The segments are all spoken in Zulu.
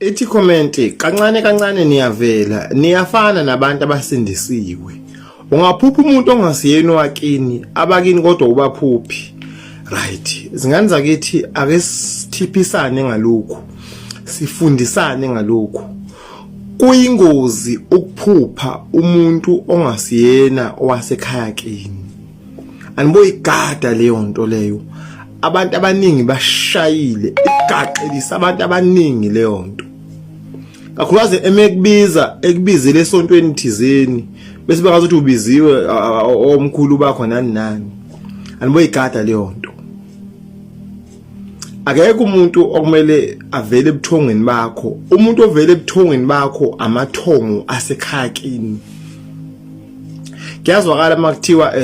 Ithi comment kancane kancane niyavela niyafana nabantu abasindisiwe. Ungaphupha umuntu ongasiyena wakini abakini kodwa ubaphuphi. Right. Zingane zakithi ake sithiphisane ngalokhu. Sifundisane ngalokhu. Kuyingozi ukuphupha umuntu ongasiyena owasekhaya kini. Aniboyigada leyo nto leyo. Abantu abaningi bashayile igaxelisa abantu abaningi leyo nto. Kakhulukazi emekubiza ekubizele esontweni thizeni bese bengazi ukuthi ubiziwe omkhulu bakho nani nani. Aniboyigada leyo nto. Akekho umuntu okumele avele ebuthongweni bakho. Umuntu ovele ebuthongweni bakho amathongo asekhaya kini. Kuyazwakala uma kuthiwa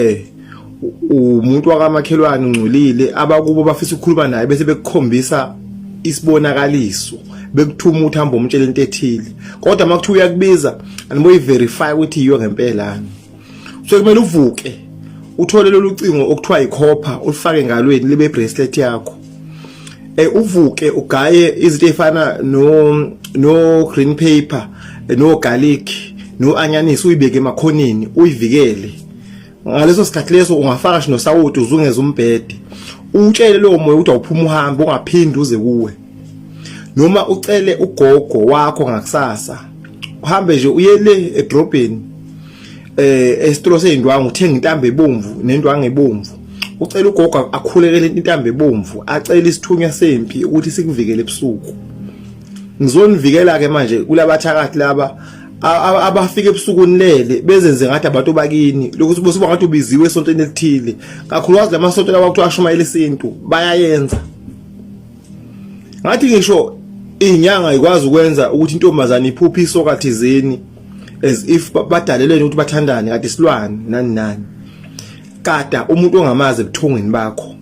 umuntu wakamakhelwane ungcolile abakubo bafisa ukukhuluma naye bese bekukhombisa isibonakaliso bekuthuma ukuthi hamba umtshele into ethile kodwa uma kuthiwa uyakubiza aniboyi-verify ukuthi yiyo ngempela so kumele uvuke uthole lolu cingo okuthiwa yikhopha ulifake engalweni libe bracelet yakho uvuke ugaye izinto ezifana no no green paper no garlic no anyanisi uyibeke emakhoneni uyivikele ngaleso sikhathi leso ungafaka nje nosawoti uzungeze umbhede utshele lowo moya ukuthi awuphuma uhambe ungaphindi uze kuwe noma ucele ugogo wakho ngakusasa uhambe nje uye le edrobheni esitolo seyindwangu uthenga intambo ebomvu nendwangu ebomvu ucela ugogo akhulekele intambo ebomvu acele isithunywa sempi ukuthi sikuvikele ebusuku ngizonivikela ke manje kulabathakathi laba abafika ebusuku nilele bezenze ngathi abantu bakini lokuthi bosuba ngathi ubiziwe esontweni elithile kakhulukazi lamasonto lawa kuthiwa ashumayela isintu bayayenza ngathi ngisho inyanga ikwazi ukwenza ukuthi intombazane iphuphe isoka thizeni as if badalelene ukuthi bathandane kade isilwane nani nani kada umuntu ongamazi ebuthongweni bakho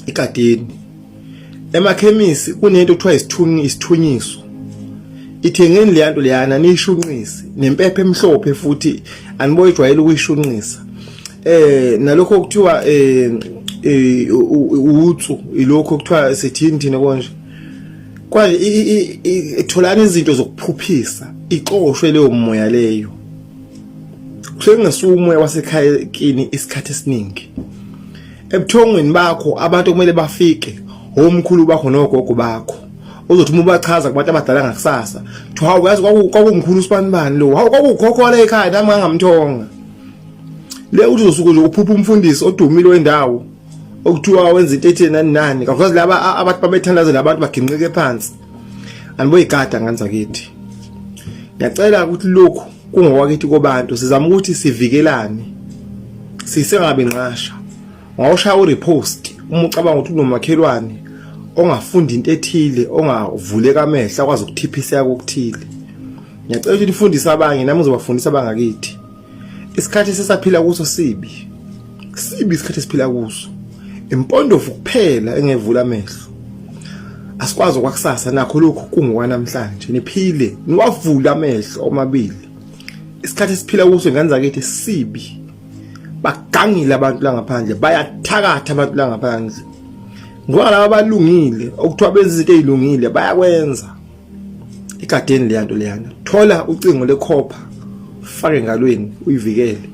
ikadeni emakhemisi kunento okuthiwa isithunyi isithunyiso ithengeni leya nto leyana niyishunqise nempepho emhlophe futhi aniboyijwayele ukuyishunqisa nalokho okuthiwa utsu ilokho okuthiwa sithini thina konje kwaye itholani izinto zokuphuphisa ixoshwe leyo moya leyo kusengesuka umoya wasekhaya kini isikhathi esiningi ebuthongweni bakho abantu okumele bafike omkhulu bakho nogogo bakho uzothi uma ubachaza kubantu abadala ngakusasa kuthiwa hawu yazi kwakuwumkhulu usibanibani lo hawu kwakuwukhokho la ekhaya nami ngangamthonga le uthi uzosuke nje uphupha umfundisi odumile wendawo okuthiwa wenza into ethile nani nani kakhulukazi laba abantu babethandazela abantu baginqike phansi aniboyigada ngane zakithi ngiyacela ukuthi lokhu kungokwakithi kobantu sizama ukuthi sivikelane sisengabe nqasha ngawushaya urepost uma ucabanga ukuthi unomakhelwane ongafunda into ethile ongavuleka amehlo akwazi ukuthiphiseka kokuthile ngiyacela ukuthi nifundise abanye nami ngizobafundisa abangakithi isikhathi esisaphila kuso sibi sibi isikhathi esiphila kuso impondovu kuphela engevula amehlo asikwazi okwakusasa nakho lokhu kungokwanamhlanje niphile niwavule amehlo omabili isikhathi esiphila kuso ingane zakithi sibi bagangile abantu la ngaphandle bayathakatha abantu la ngaphandle ngoba laba balungile okuthiwa benza izinto ezilungile bayakwenza igadeni leya nto leyana thola ucingo lekhopha ufake engalweni uyivikele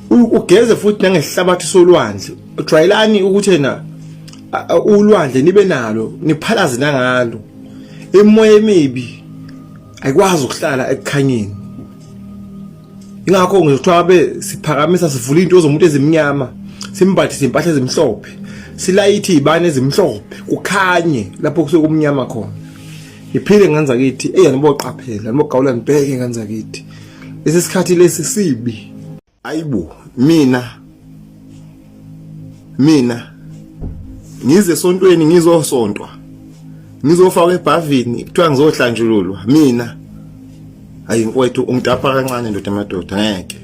ugeze futhi nangesihlabathi solwandle ujwayelani ukuthi yena ulwandle nibe nalo niphalaze nangalo imoya emibi ayikwazi ukuhlala ekukhanyeni ingakho ngizothiwa abe siphakamisa sivula into zomuntu ezimnyama simbathise impahla ezimhlophe silayithi izibane ezimhlophe kukhanye lapho kusuke kumnyama khona ngiphile ngane zakithi eyi aniboqaphela anibogawula nibheke ngane zakithi lesi sikhathi lesi sibi ayibo mina mina ngize esontweni ngizosontwa ngizofakwa ebhavini kuthiwa ngizohlanjululwa mina hayi mfowethu ungitapa kancane ndoda amadoda ngeke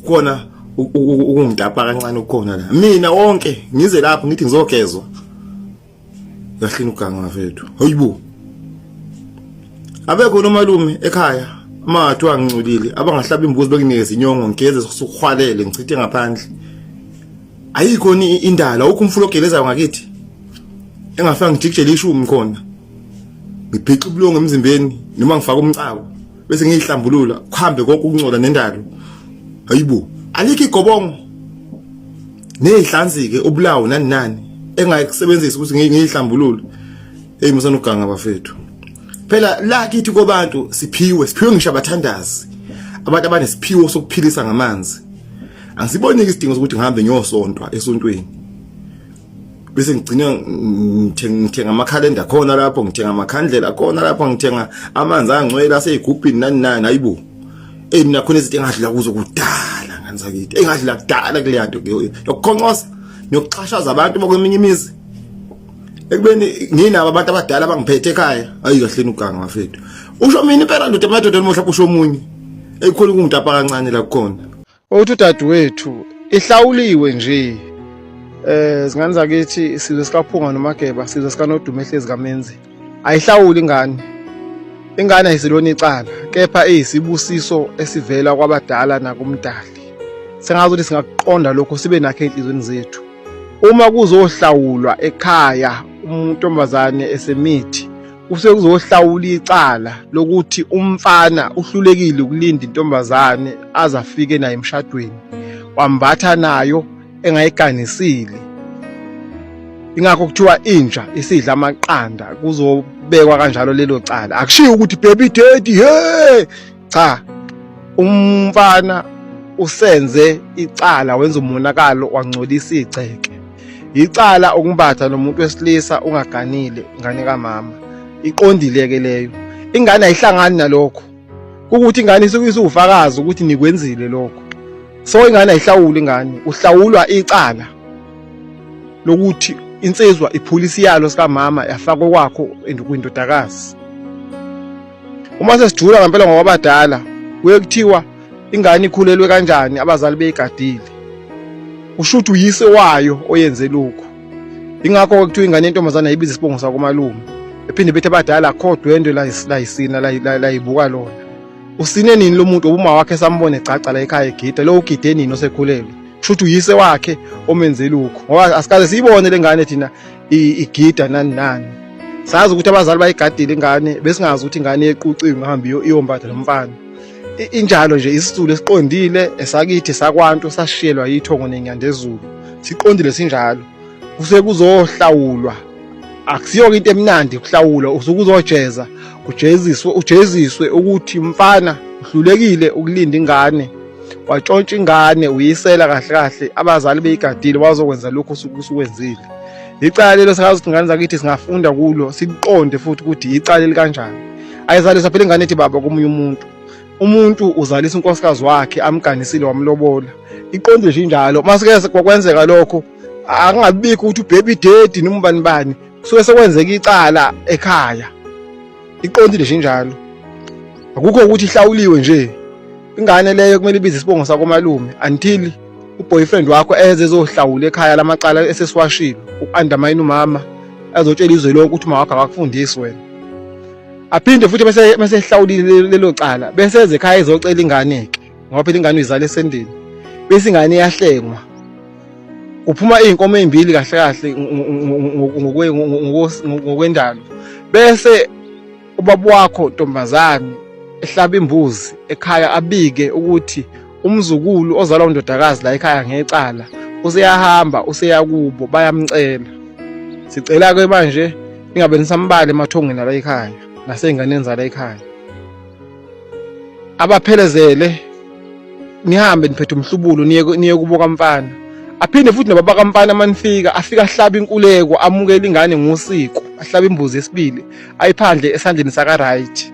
khona ukungitapa kancane ukukhona la mina wonke ngize lapho ngithi ngizogezwa kahlini uganga mfethu hayibo abekho nomalume ekhaya uma ngathiwa ngingcolile abangahlaba imbuzi bekunikeza inyongo ngigeze sokuhwalele ngichithe ngaphandle ayikho indalo awukho umfula ogelezayo ngakithi engafika ngijikijele ishumi khona. Ngibhixa ubulongo emzimbeni noma ngifaka umcako bese ngiyihlambulula kuhambe konke ukungcola nendalo. Hayibo, alikho igobongo nezihlanzike ubulawo nani nani engayikusebenzisa ukuthi ngiyihlambulule. Hey musana uganga bafethu. Phela la kithi kobantu siphiwe, siphiwe ngisho abathandazi. Abantu abanesiphiwo sokuphilisa ngamanzi. Angisiboni isidingo sokuthi ngihambe ngiyosontwa esontweni. Bese ngigcina ngithenga amakhalenda khona lapho, ngithenga amakhandlela khona lapho, ngithenga amanzi angcwele aseyigubhini nani nani ayibo. Ey mina khona izinto engadlula kuzo kudala ngani zakithi. Engadlula kudala kule yanto yokukhoncosa nokuxhashaza abantu bakweminye imizi. Ekubeni nginabo abantu abadala abangiphethe ekhaya. Ayi kahleni uganga bafethu. Usho mina impela ndoda emadoda nomuhla kusho omunye. Eyikhona ukungitapa kancane la kukhona. Uthi udadewethu ihlawuliwe nje. Zingane zakithi sizwe sikaPhunga noMageba, sizwe sikaNodumo ehlezi kaMenzi. Ayihlawuli ingane. Ingane ayisilona icala, kepha iyisibusiso esivela kwabadala nakumdali. Sengazi ukuthi singakuqonda lokho sibe nakho ey'nhliziyweni zethu. Uma kuzohlawulwa ekhaya umuntombazane esemithi kusuke kuzohlawula icala lokuthi umfana uhlulekile ukulinda intombazane aze afike nayo emshadweni wambatha nayo engayiganisile. Ingakho kuthiwa inja isidla amaqanda kuzobekwa kanjalo lelo cala. Akushiwo ukuthi baby daddy hey cha umfana usenze icala wenza umonakalo wangcolisa igceke. Icala ukumbatha nomuntu wesilisa ungaganile ingane kamama. Iqondile ke leyo. Ingane ayihlangani nalokho. Ukuthi ingane isuke isiwufakazi ukuthi nikwenzile lokho. So ingane ayihlawuli ingane, uhlawulwa icala lokuthi insizwa iphula isiyalo sikamama yafaka okwakho kwindodakazi. Uma sesijula ngempela ngokwabadala kuye kuthiwa ingane ikhulelwe kanjani abazali beyigadile. Kusho ukuthi uyise wayo oyenze lokhu. Ingakho kuthiwa ingane yentombazane ayibiza isibongo sakomalume. Ephinde bethi abadala akho dwendwe layisina layibuka lona. Usine nini lo muntu uma wakhe sambone egcagca la ekhaya egida lo ugide nini osekhulelwe. Kusho ukuthi uyise wakhe omenze lokhu. Ngoba asikaze siyibone lengane thina igida nani nani. Sazi ukuthi abazali bayigadile ingane besingazi ukuthi ingane yequciwe ingahambi iyombatha nomfana. Injalo nje isizulu esiqondile esakithi sakwantu sashiyelwa yithongo nenyandezulu. Siqondile sinjalo. Kusuke kuzohlawulwa. Akusiyo into emnandi ukuhlawula usuke uzojeza ujeziswe ujeziswe ukuthi mfana uhlulekile ukulinda ingane watshontsha ingane uyisela kahle kahle abazali beyigadile wazokwenza lokhu osuke usukwenzile. Icala lelo singazi ukuthi ingane zakithi singafunda kulo sikuqonde futhi ukuthi icala elikanjani. Ayizalisa phela ingane ethi baba komunye umuntu. Umuntu uzalisa unkosikazi wakhe amganisile wamlobola. Iqondile nje injalo. Masike kwenzeka lokho akungabikho ukuthi ubaby daddy noma ubani bani kusuke sekwenzeka icala ekhaya. Iqondile nje injalo. Akukho ukuthi ihlawuliwe nje. Ingane leyo kumele ibize isibongo sakomalume until uboyfriend wakho eze ezohlawula ekhaya lamacala esesiwashilo uku-undermine umama azotshela izwe lonke ukuthi umama wakho akakufundisi wena. Aphinde futhi bese bese ehlawulile lelo cala bese eze ekhaya ezocela ingane ke ngoba phela ingane uyizala esendeni bese ingane iyahlengwa kuphuma izinkomo ezimbili kahle kahle ngokwendalo bese ubaba wakho ntombazane ehlaba imbuzi ekhaya abike ukuthi umzukulu ozalwa undodakazi la ekhaya ngecala useyahamba useyakubo bayamcela. Sicela ke manje ningabe nisambala emathongeni ala ekhaya nasey'nganeni zala ekhaya. Abaphelezele nihambe niphethe umhlubulo niye niye kubo kamfana. Aphinde futhi nobaba kamfana manifika afika ahlaba inkuleko amukele ingane ngosiko ahlaba imbuzi yesibili ayiphandle esandleni saka right.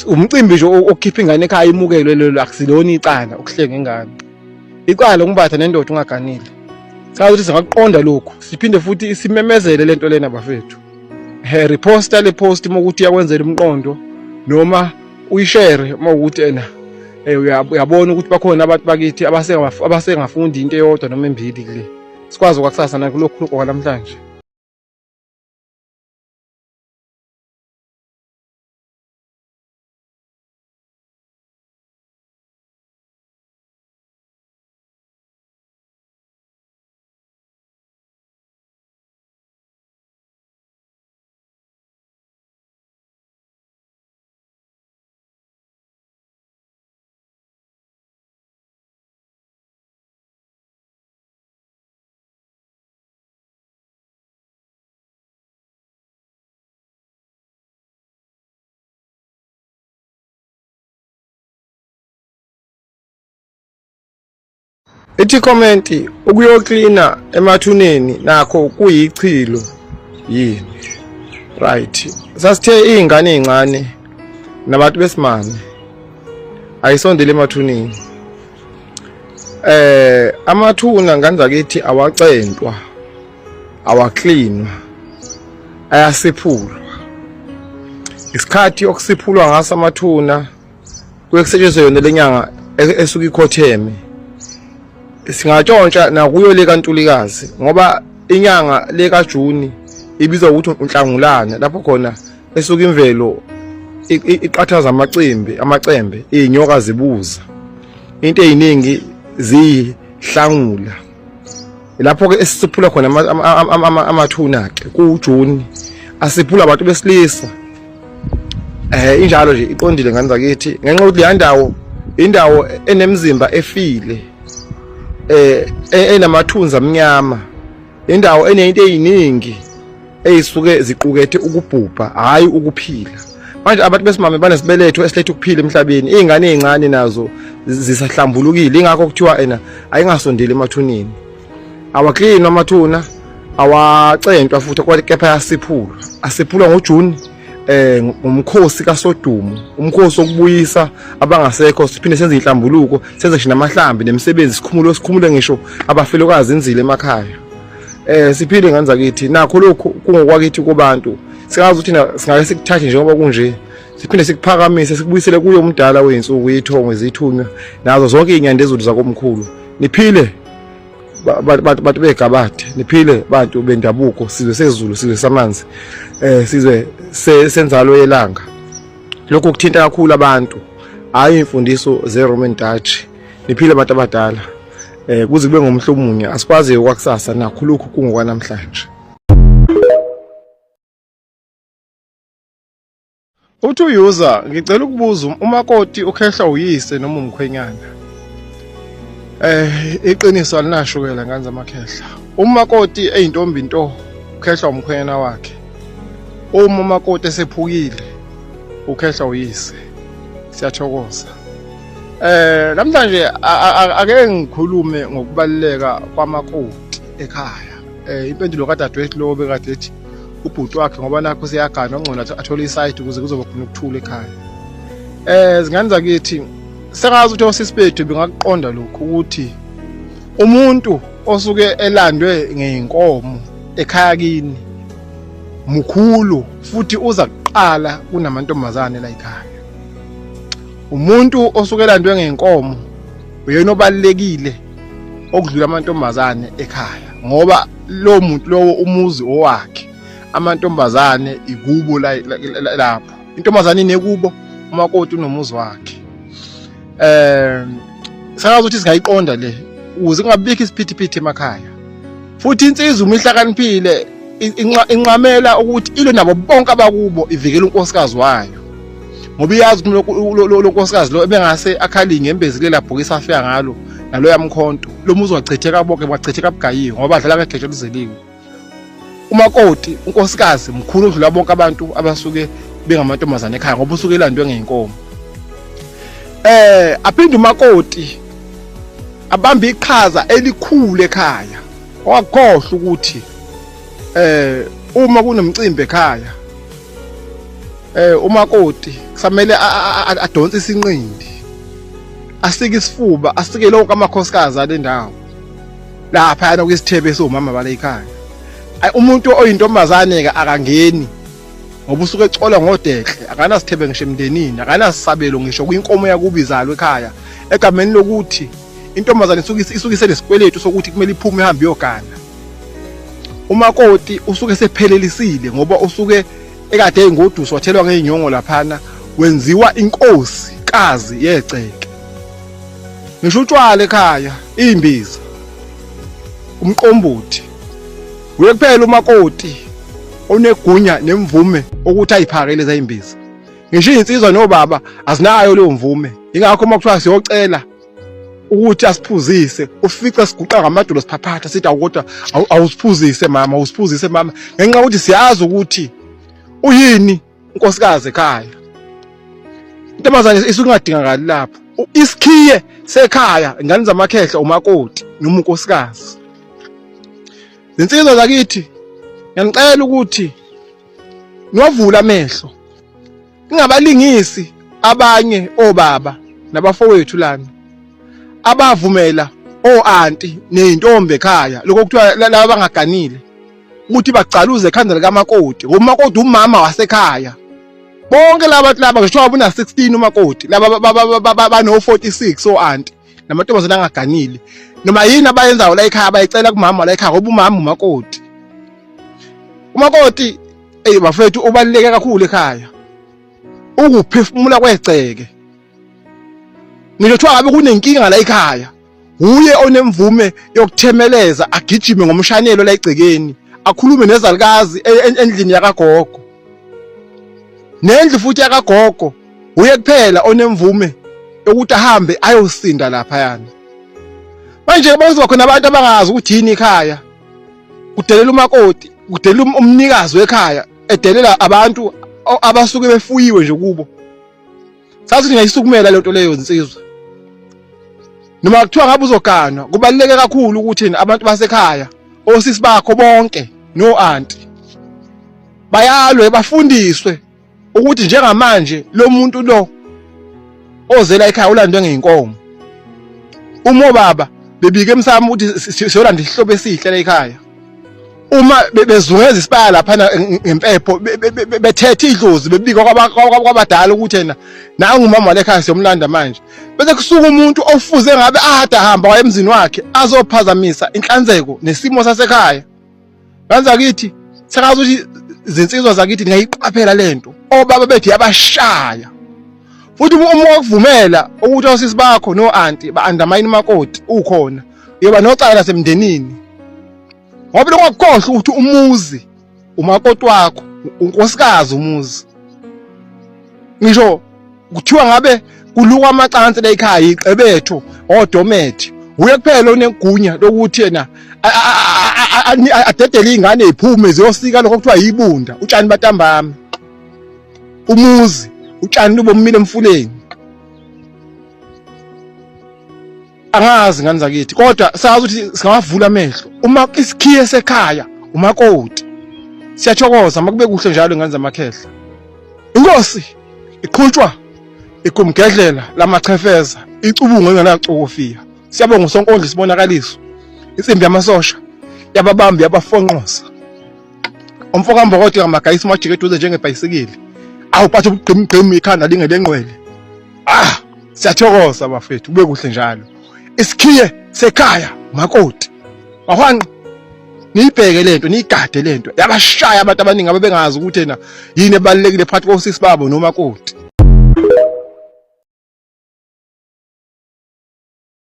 Umcimbi nje okhipha ingane ekhaya imukelwe lelo akusilona icala ukuhlenga ingane. Icala ukumbatha nendoda ungaganile. Sazi ukuthi singakuqonda lokhu siphinde futhi simemezele lento lena bafethu. He reposta le post uma ukuthi uyakwenzela umqondo noma uyishare uma ukuthi ena uyabona ukuthi bakhona abantu bakithi abasengafundi into eyodwa noma embili kule. Sikwazi okwakusasa nakulokhu okwanamhlanje. Ithi comment ukuyoklina emathuneni nakho kuyichilo yini? Right. Sasithe izingane ezincane nabantu besimame ayisondele emathuneni. Amathuna ngane zakithi awacentwa, awaklinwa, ayasiphulwa. Isikhathi okusiphulwa ngaso amathuna kuye kusetshenziswe yona lenyanga esuke ikhotheme. Singatshontsha nakuyo le kaNtulikazi ngoba inyanga le kaJuni ibizwa ukuthi uNhlangulana, lapho khona esuke imvelo iqathaza amacimbi, amacembe, izinyoka zibuza into eziningi ziyihlangula. Lapho ke esiphula khona amathuna ke kuJuni, asiphula abantu besilisa. Injalo nje, iqondile ngane zakithi, ngenxa yokuthi leya ndawo indawo enemizimba efile, enamathunzi amnyama, indawo enento eziningi eyisuke ziqukethe ukubhubha, hayi ukuphila. Manje abantu besimame banesibeletho esiletha ukuphila emhlabeni, izingane ezincane nazo zisahlambulukile, ingakho kuthiwa ena ayingasondeli emathuneni. Awaklinwa amathuna, awacentwa futhi, kodwa kepha ayasiphulwa. Asiphulwa ngoJuni ngomkhosi kaSodumo, umkhosi wokubuyisa abangasekho, siphinde senze inhlambuluko, senze ngisho namahlambi nemisebenzi, sikhumule ngisho abafelokazi inzile emakhaya. Siphile ngane zakithi, nakho lokhu kungokwakithi kubantu. Singazi ukuthi singake sikuthathe njengoba kunje, siphinde sikuphakamise, sikubuyisele kuyo umdala wey'nsuku, iy'thongo, izithunywa nazo zonke iy'nyandezulu zakomkhulu. Niphile bantu begabade, niphile bantu bendabuko, sizwe sezulu, sizwe samanzi, sizwe senzalo yelanga. Lokhu kuthinta kakhulu abantu, hhayi imfundiso ze-Roman Dutch. Niphile abantu abadala, kuze kube ngomhla omunye, asikwazi okwakusasa, nakho lokhu kungokwanamhlanje. Uthi uyuza, ngicela ukubuza umakoti ukhehlwa uyise noma umkhwenyana? Iqiniso alinashukela ngane zamakhehla. Umakoti eyintombi nto ukhehlwa umkhwenyana wakhe. Uma umakoti esephukile ukhehlwa uyise. Siyathokoza. Namhlanje ake ngikhulume ngokubaluleka kwamakoti ekhaya. Impendulo kadadewethu lo bekade ethi ubhuti wakhe ngoba nakho seyagana ongcono athole isayidi ukuze kuzoba khona ukuthula ekhaya. Zingane zakithi, sengazi ukuthi osisi bethu bengakuqonda lokhu ukuthi umuntu osuke elandwe ngeyinkomo ekhaya kini mukhulu futhi uza kuqala kunamantombazane la ekhaya. Umuntu osuke elandwe ngeyinkomo uyena obalulekile okudlula amantombazane ekhaya, ngoba lo muntu lowo umuzi owakhe, amantombazane ikubo lapho. Intombazane inekubo, umakoti unomuzi wakhe. Sakazi ukuthi singayiqonda le ukuze kungabikho isiphithiphithi emakhaya. Futhi insizwa uma ihlakaniphile inqamela ukuthi ilwe nabo bonke abakubo, ivikele unkosikazi wayo, ngoba iyazi ukuthi lo nkosikazi lo ebengase akhale ingembezi lela bhokisi afika ngalo naloya mkhonto, lo muzi wachitheka bonke, bachitheka bugayiwe ngoba badlala ngegeja oluzeliwe. Umakoti unkosikazi mkhulu odlula bonke abantu abasuke bengamantombazane ekhaya, ngoba usuke elandwe ngeyinkomo. Aphinde umakoti abambe iqhaza elikhulu ekhaya. Ongakhohlwa ukuthi uma kunomcimbi ekhaya, umakoti kusamele adonse isinqindi, asike isifuba, asike lonke amakhosikazi alendawo lapha yana kwisithebe somama bale ekhaya. Umuntu oyintombazane ke akangeni, ngoba usuke ecolwa ngodehle, akanasithebe ngisho emndenini, akanasabelo ngisho kwinkomo yakubizalwa ekhaya, egameni lokuthi intombazane isuke isenesikweletu sokuthi kumele iphume ihambe iyogana. Umakoti usuke sephelelisile, ngoba usuke ekade eyingoduso, wathelwa ngey'nyongo laphana, wenziwa inkosi kazi yegceke. Ngisho utshwala ekhaya, iy'mbiza, umqombothi, uye kuphela umakoti onegunya nemvume ukuthi ayiphake lezi y'mbiza. Ngisho iy'nsizwa nobaba azinayo leyo mvume. Ingakho uma kuthiwa siyocela ukuthi asiphuzise, ufice siguqa ngamadolo siphaphatha sithi awu kodwa awusiphuzise mama, awusiphuzise mama, ngenxa yokuthi siyazi ukuthi uyini unkosikazi ekhaya. Intombazane isuke ingadingakali lapho. Isikhiye sekhaya ingane zamakhehla umakoti. noma unkosikazi. Zinsizwa zakithi, ngiyanicela ukuthi niwavule amehlo, ningabalingisi abanye obaba nabafowethu lana abavumela o-anti nezintombi ekhaya, lokho kuthiwa laba abangaganile, ukuthi bagcaluze ekhanda likamakoti, ngoba umakoti umama wasekhaya. Bonke laba bantu laba, ngisho una 16 umakoti, laba bano 46 o-anti namantombazane angaganile, noma yini abayenzayo la ekhaya bayicela kumama la ekhaya, ngoba umama umakoti. Umakoti, ey bafethu, ubaluleke kakhulu ekhaya, ukuphefumula kwegceke. Ngisho kuthiwa ngabe kunenkinga la ekhaya, uye onemvume yokuthemeleza agijime ngomshanelo la egcekeni, akhulume nezalukazi endlini yakagogo, nendlu futhi yakagogo. Uye kuphela onemvume yokuthi ahambe ayosinda lapha yana. Manje bazoba khona abantu abangazi ukuthi yini ikhaya, kudelela umakoti, kudelela umnikazi wekhaya, edelela abantu abasuke befuyiwe nje kubo. Sathi ngiyayisukumela lento leyo insizwa. Noma kuthiwa ngabe uzoganwa, kubaluleke kakhulu ukuthi abantu basekhaya, osisi bakho bonke no-anti, bayalwe bafundiswe ukuthi njengamanje lo muntu lo ozela ekhaya ulandwe ngeyinkomo. Uma obaba bebike emsamo ukuthi siyolanda isihlobo esihle la ekhaya, uma bezungeza isibaya lapha ngempepho, bethethe idlozi, bebika kwabadala ukuthi yena nangu umama wale ekhaya siyomlanda manje, bese kusuka umuntu ofuze ngabe ahade ahamba waye emzini wakhe azophazamisa inhlanzeko nesimo sasekhaya. Banza kithi, sekazi ukuthi izinsizwa zakithi ningayiqaphela lento. Obaba bethu yabashaya. Futhi uma wakuvumela ukuthi osisi bakho no-anti ba-undermine umakoti ukhona, uyoba nocala nasemndenini. Ngoba lokho ukuthi umuzi umakoti wakho, unkosikazi umuzi. Ngisho kuthiwa ngabe kulukwa amacansi la ekhaya, iqebetho odomethi, uye kuphela onegunya lokuthi yena adedele iy'ngane y'phume ziyosika lokho kuthiwa yibunda, utshani batambama. Umuzi utshani lubomile emfuleni. Angazi ngani zakithi, kodwa sazi ukuthi singawavula amehlo uma isikhiye sekhaya umakoti. Siyathokoza, makube kuhle njalo ngani zamakhehla. Inkosi iqhutshwa igumgedlela lamachefeza, icubungu engenacokofiya. Siyabonga usonkondlo isibonakaliso, insimbi yamasosha yababambi yabafonqosa. Umfoka Mbokodo ngamagayisi majike eduze njengebhayisikili, awuphathe ubugqimgqimi ikhanda lingelenqwele. Ah, siyathokoza bafethu, kube kuhle njalo. Isikhiye sekhaya makoti mahwanqa, niyibheke lento, niyigade lento. Yabashaya abantu abaningi ababengazi ukuthi yena yini ebalulekile phakathi kosisi babo nomakoti.